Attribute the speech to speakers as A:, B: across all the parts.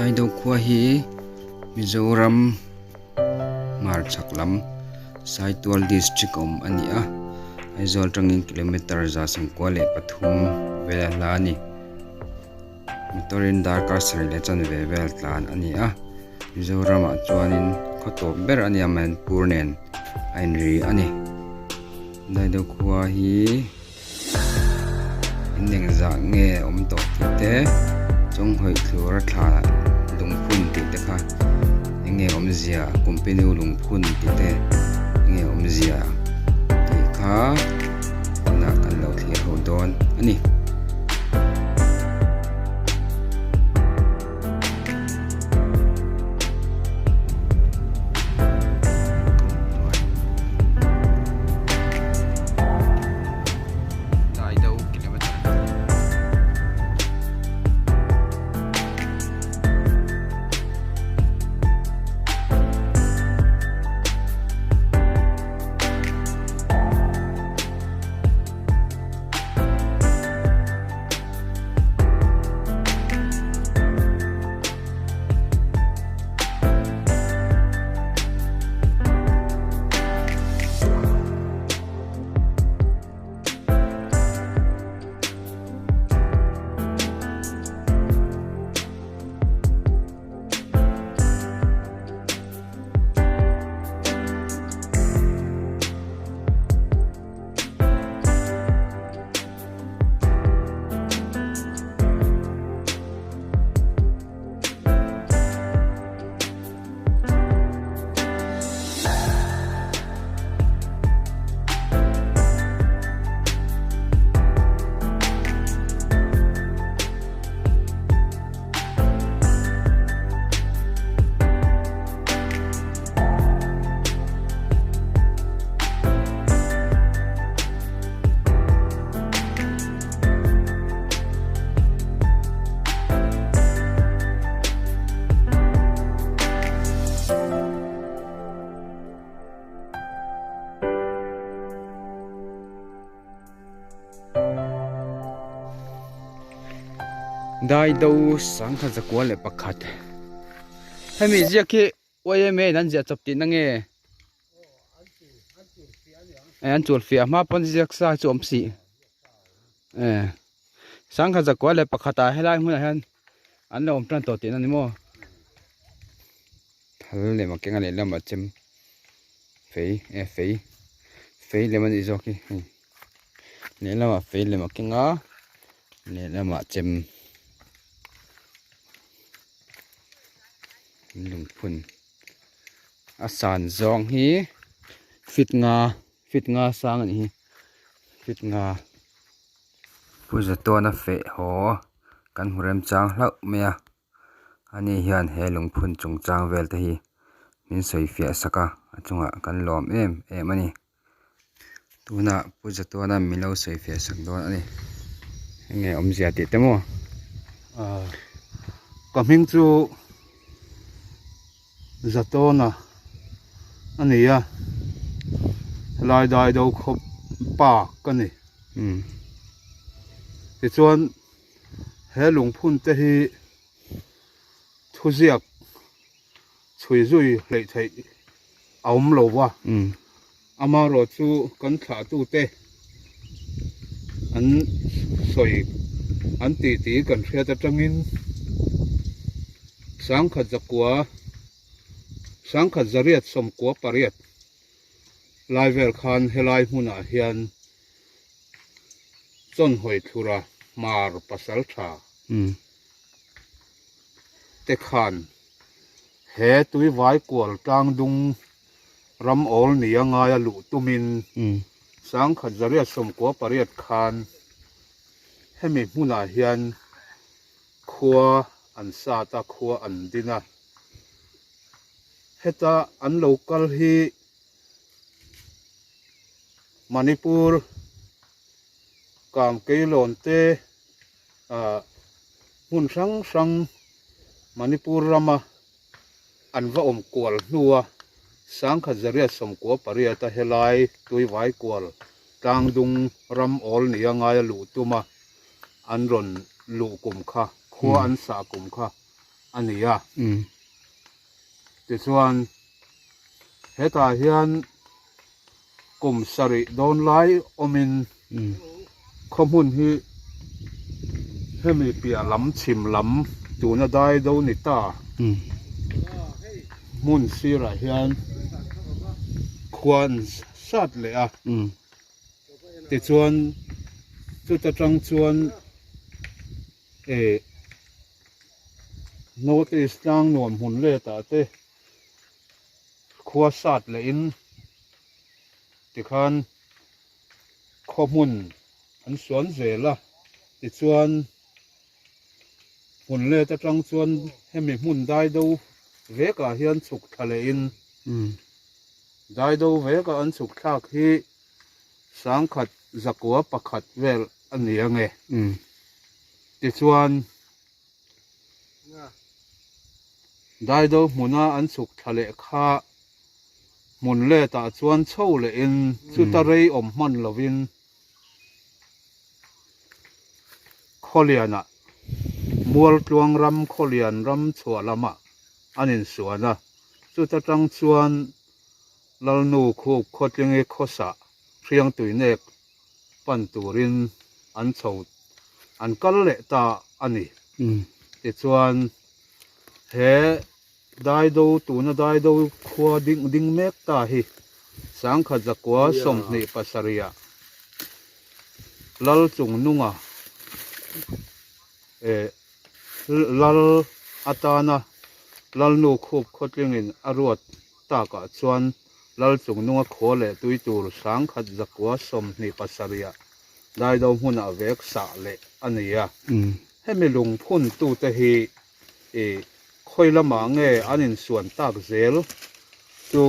A: Daido khua hi Mizoram hmar chhak lam Saitual district awm a ni a, Aizawl atangin kilometer 193 vel a hla a ni. Motor in darkar sarih leh chanve vel tlan a ni a, Mizoram ah chuanin khaw tawp ber a ni a Manipur nen a inri a ni. Daido khua hi in engzah nge awm tawh tih te Chawnghawih thlur a thla lungphun tih te kha eng nge awmzia Kumpinu lungphun tih te eng nge awmzia tih kha tunah kan lo thlir ho dawn a ni. Daido 1901 hemi ziak hi yma in an ziah chawp tihna nge an chul fiah hma pawn ziak sa chu awm si 1901 ah helai hmunah hian an lo awm tan tawh tihna ni maw thal lem a keng a lehlam ah chem fei e fei fei lem a nih zawk hi hei lehlam ah fei lem a keng a lehlam ah chem. Lungphun a san zawng hi feet nga feet nga sang a nih hi feet nga. Pu Zatuana feh haw kan hmu remchang hlauh mai a ani hian he lungphun chungchang vel te hi min sawi fiah sak a a chungah kan lawm em em a ni. Tunah Pu Zatuana min lo sawi fiah sak dawn a ni. Enge awmzia tih te maw?
B: Aaa ka hming chu Zatawna a ni a, helai Daido khawp pa ka ni. Tichuan he lungphun te hi thuziak chhui zui hleih theih a awm lo va, amaherawh chu kan thlahtute an sawi an tih tih kan hriat atangin sangkhat zakua sangkhat zariat sawmkua pariat lai vel khan helai hmunah hian chawnhawi thlura hmar pasal tha te khan he tuivai kual tlang dung ram awl nia ngaia luh tumin 1998 khan hemi hmunah hian khua an sat a, khua an din a. Heta an lo kal hi Manipur Kangkeilawn te ah hmun hrang hrang Manipur rama an va awm kual hnua 1998 a helai tuivai kual tlangdung ram awl nia ngaia luh tuma an rawn luh kum kha, khua an sah kum kha. a ni a. Tichuan hetah hian kum sarih dawn lai awmin khaw hmun hi hemi piah lam chhim lam tuna dai do ni ta hmun sirah hian khua an sat leh a. Tichuan chuta tang chuan eh North East tlang nuam hmun letah te khua sat leh in tikhan khaw hmun an suan zel a tichuan hmun let atang chuan hemi hmun dai do vekah hian chhuk thla leh in dai do vekah an chhuk thlak hi sangkhat zakua pakhat vel a ni ange tichuan Daido hmuna an chhuk thla leh kha hmun letah chuan chho lehin chuta rei awm hman lovin Khawlianah Mualtluang ram Khawlian ram chhuah lamah an insuan a, chuta tang chuan Lalnu Khup Khawtlingi khawsah Hriangtuinek pan turin an chho an kal leh ta a ni. Tichuan he Daido tuna Daido khua ding ding mek ta hi Sangkhat zakua 27 ah Lal Chungnunga eh Lal atana Lalnu Khup Khawtlingin a ruat takah chuan Lal Chungnunga khua leh tui tur 1127 ah Daido hmunah vek sah leh a ni a. Hemi lungphun tute hi i khawi lamah nge an insuan tak zel chu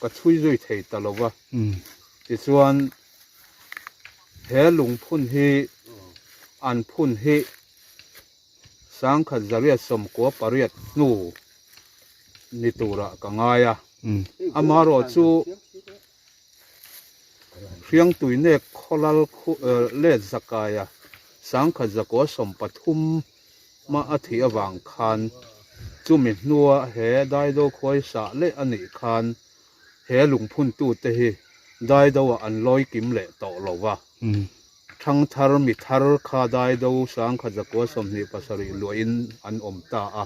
B: ka chhui zui thei ta lo va. Tichuan he lungphun hi an phun hi 1998 hnu ni turah ka ngai a. Amaherawh chu Hriangtuinek khawlal let zakaia 1930 ma a thih avang khan chumi hnua he Daido khuai sah leh a nih khan he lungphuntute hi Daido-ah an lawi kim leh tawh lo va. Thangthar mi thar kha Daido 1927 luahin an awm ta a.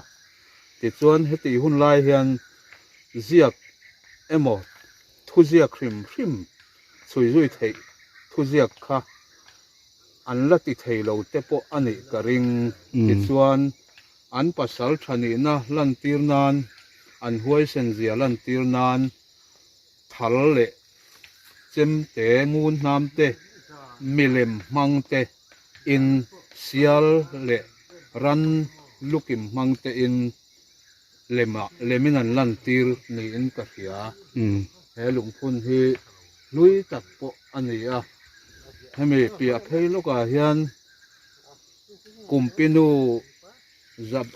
B: Tichuan hetih hun lai hian ziak emaw thuziak hrim hrim chhui zui theih thuziak kha an la ti thei lo te pawh a nih ka ring. Tichuan an pasal tha nihna lantir nan, an huaisen zia lantir nan thal leh chemte ngun hnam te, milem hmang te in sial leh ran lukim hmang te in lemah lemin an lantir niin ka hria. He lungphun hi hlui tak pawh a ni a, hemi piah phei lawkah hian Kumpinu zap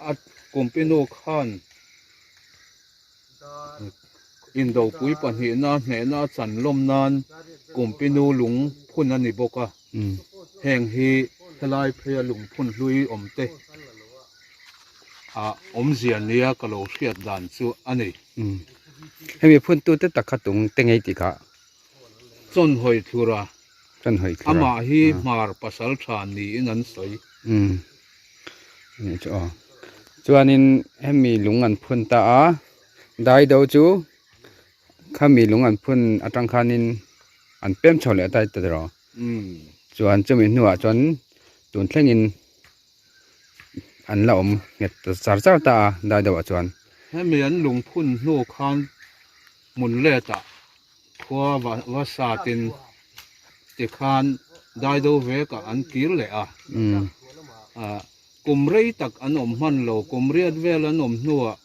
B: a Kumpinu khan Indopui pahnihna hnehna a chan lawm nan Kumpinu lung phun a ni bawk a, heng hi helai pheia lung phun hlui awm te ah awmzia nia ka lo hriat dan chu a ni.
A: Hemi phun tute tak kha tung te ngei tih kha.
B: Chawnhawi thlura.
A: Chawnhawi thlura.
B: Amah hi hmar pasal tha niin an sawi.
A: Nih chu aw. Chuanin hemi lung an phun ta a, Daido chu khami lung an phun atang khanin an pem chho leh ta ta rawh. Chuan chumi hnuah chuan tun thlengin an la awm nghet ta char char ta a Daido ah chuan.
B: Hemi an lung phun hnu khan hmun letah khua va satin tikhan Daido vekah an kir leh a. Kum rei tak an awm hman lo, kum riat vel an awm hnuah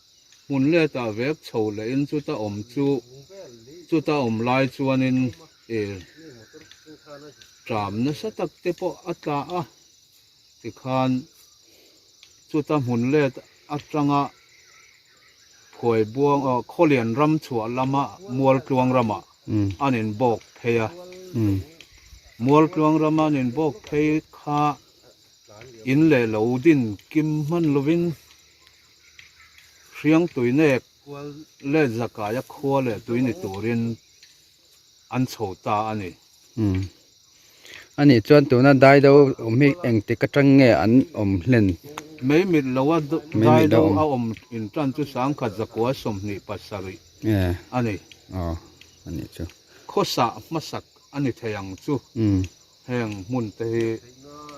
B: hmun letah vek chho lehin chuta awm chu chuta awm lai chuanin i ṭam nasa tak te pawh a tla a, tikhan chuta hmun let atanga phuai buang Khawlian ram chhuah lama Mualtluang ramah an inbawk phei a, Mualtluang rama an inbawk phei kha In leh lo din kim hman lovin Hriangtuinek let zakaia khua leh tui ni turin an chho ta a ni.
A: Umm. Anih chuan tuna Daido awm hi engtik atang nge an awm hlen?
B: Mei mit loa Daido a awm intan chu 1127 a ni.
A: Aw, anih chu.
B: Khawsah hmasak a ni thei ang chu. Heng hmun te hi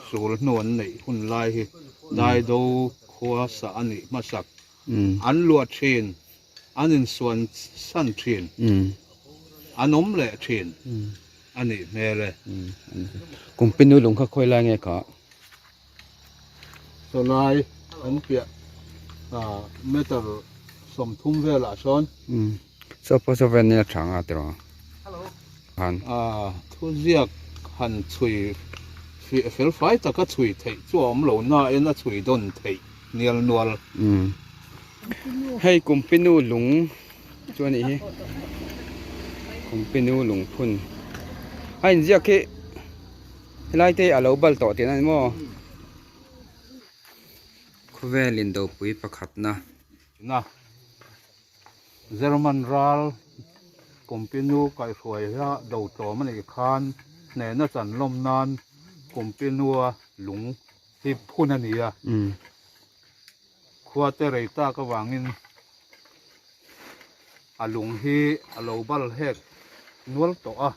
B: sul hnu an neih hun lai hi Daido khua sah a nih hmasak. An luah thin, an insuan san thin, an awm leh thin a nih hmel e.
A: Kumpinu lung kha khawi lai nge kha?
B: Sawlai an piah meter 30 velah sawn.
A: Saw pawh saw vel nia tha nga tiraw khan.
B: Thuziak han chhui fiah fel fai taka chhui theih chu a awm lo nain a chhui dawn theih nial nual.
A: Hei Kumpinu lung chu a nih hi Kumpinu lungphun a inziak hi helai te hi a lo bal tawh tihna a ni maw? Khawvel indopui pakhatna.
B: Na. German ral Kumpinu kaihhruai a do tlawm a nih khan hnehna chan lawm nan Kumpinua lung hi phun a ni a. Khua te rei tak avangin a lung hi a lo bal hek nual tawh a,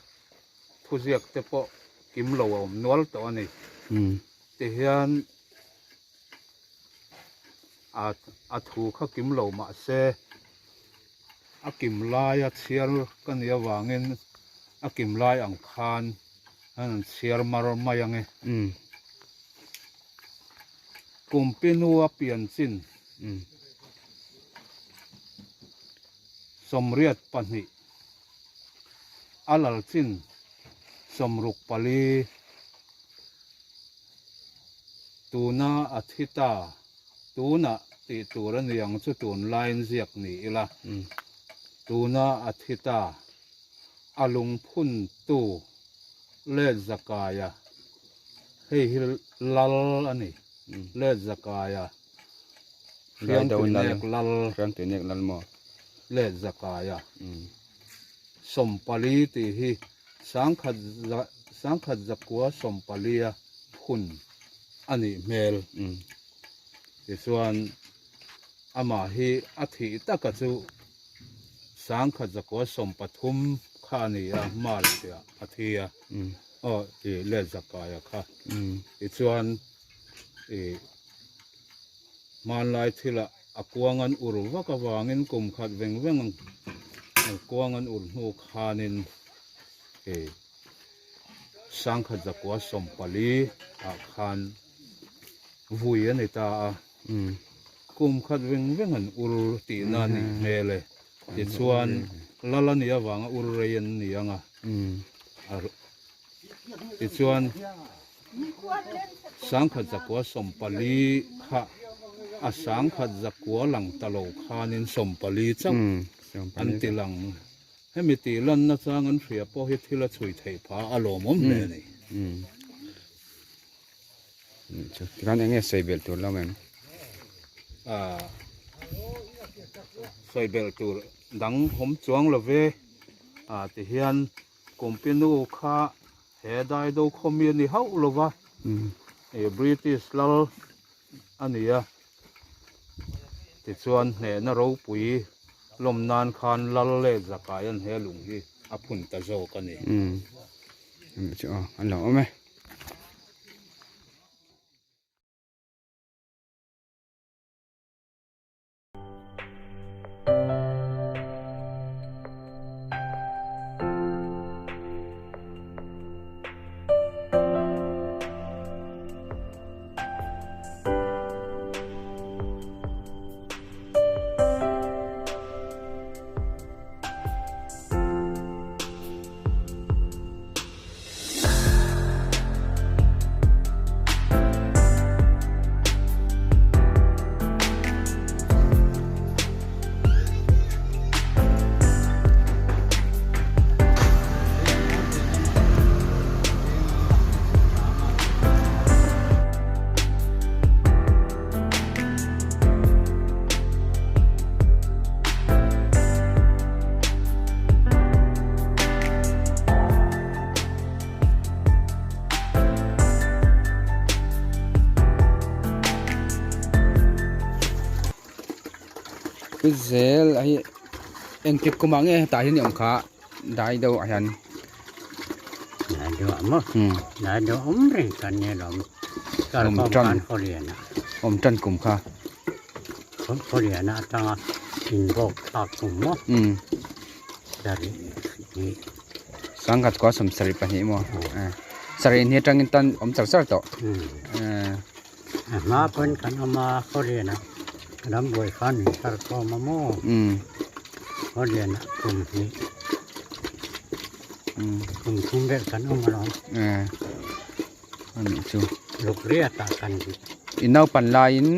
B: thuziak te pawh kim lo a awm nual tawh a ni. Tihian a a thu kha kim lo mah se a kim laia chhiar ka nih avangin a kim lai ang khan an han chhiar mar mai ang e. Kumpinu a pian chin 82 a lal chin 64. Tuna a thi ta, tunah tih tur a ni ang chu tunlaiin ziak ni ila. Tuna a thi ta, a lungphuntu let zakaia, hei hi lal a ni, let zakaia, Hriangtuinek lal,
A: Hriangtuinek lal maw?
B: Let zakaia, 40 tih hi 1140-a phun a nih hmel. Tichuan, amah hi a thih taka chu 1130 kha a ni a, March-ah a thi a, aw i let zakaia kha. Tichuan, i hmanlai thilah a kuang an ur vak avangin kum khat veng veng kuang an ur hnu khanin Hei 1140 ah khan vui a ni ta a, kum khat veng veng an ur tihna a nih hmel e. Tichuan lal a nih avanga ur rei an ni ang a, tichuan 1140 kha a 1100 lang ta lo khanin 40 chauh an ti lang. Hemi tih lanna chang an hria pawh hi thil a chhui theih phah a lawmawm hle a ni.
A: Tikhan eng nge sawi belh tur lo em?
B: Sawi belh tur dang awm chuang lo ve. Tihian Kumpinu kha he Daido khawmi a ni hauh lo va, British lal a ni a. Tichuan hnehna ropui lawm nan khan lal leh zakai an he lung hi a phun ta zawk a ni.
A: Umm chu aw an lo awm e. Pu zel a hi engtik kumah nge hetah hian i awm kha dai deuh ah hian.
C: Dai deuh ah maw? Dai deuh awm reng kan nia lawm. Awm
A: tan awm tan kum kha.
C: Khawlian atanga inbawk thlak kum maw? Sarih hnih.
A: Sangkhat kua sawmsarih pahnih maw? Sarih hnih atangin tan awm char char tawh.
C: A hma pawn kan awm a, Khawlian ah rambuai khan min tar khawm a maw? Khawlian ah kum hnih kum thum vel kan awm alawm.
A: A nih chu.
C: Ruk riat ah kan.
A: I naupan laiin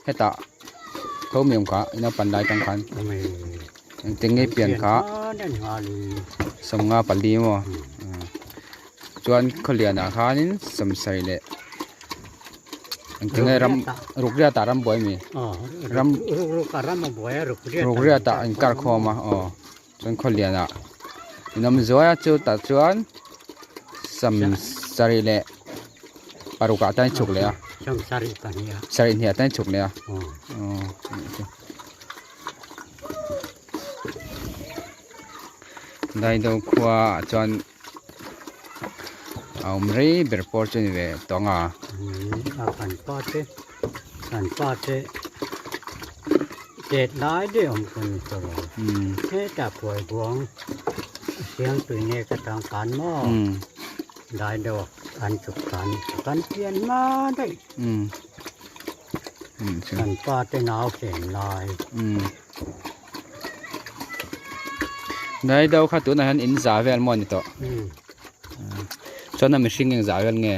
A: hetah tho mi awm kha i naupan lai tang khan engtin nge pian kha sawmnga pali maw chuan khawlianah khanin sawmsarih leh engtin nge ram ruk riatah ram buai mi ram ruk riatah an kar khawm a aw chuan khawlianah in awm zuai a chu tah chuan sawmsarih leh paruk ah tan chhuk leh a sarih hnih ah tan chhuk leh a daido khua ah chuan a awm rei ber pawh chu a ni ve tawng a.
C: Daido an chuk tan kan pian hma daih kan pa te nau chen lai.
A: Daido kha tunah hian in za vel maw ni tawh chuan a mihring eng za vel nge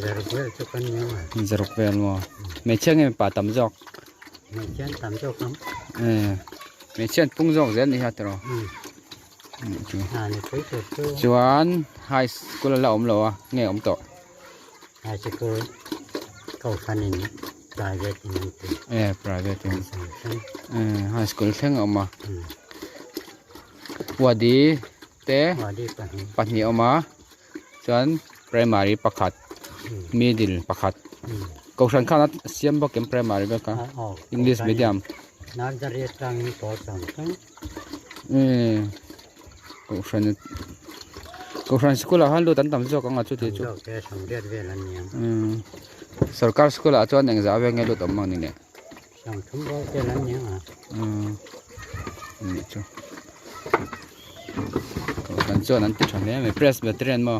C: zaruk vel chu kan ni ang a
A: zaruk vel maw hmeichhia nge mipa tam zawk
C: hmeichhia an tam zawk ang
A: hmeichhia an pung zawk zel ni hi a tiraw. Chuan high school a la awm lo a nge awm tawh.
C: High school kohhran in private in an ti.
A: E private in high school thleng a awm a. Wadi te pahnih a awm a chuan primary pakhat middle pakhat kohhran khan a siam bawk em primary bawk a english medium.
C: Nursery atangin pawl sawm thleng.
A: Kohhran kohhran school ah khan lut an tam zawk ang a chuti chu sorkar school ah chuan engzah vel nge lut awm ang ni le anih chu kohhran chuan an ti tha hle mai presbyterian maw.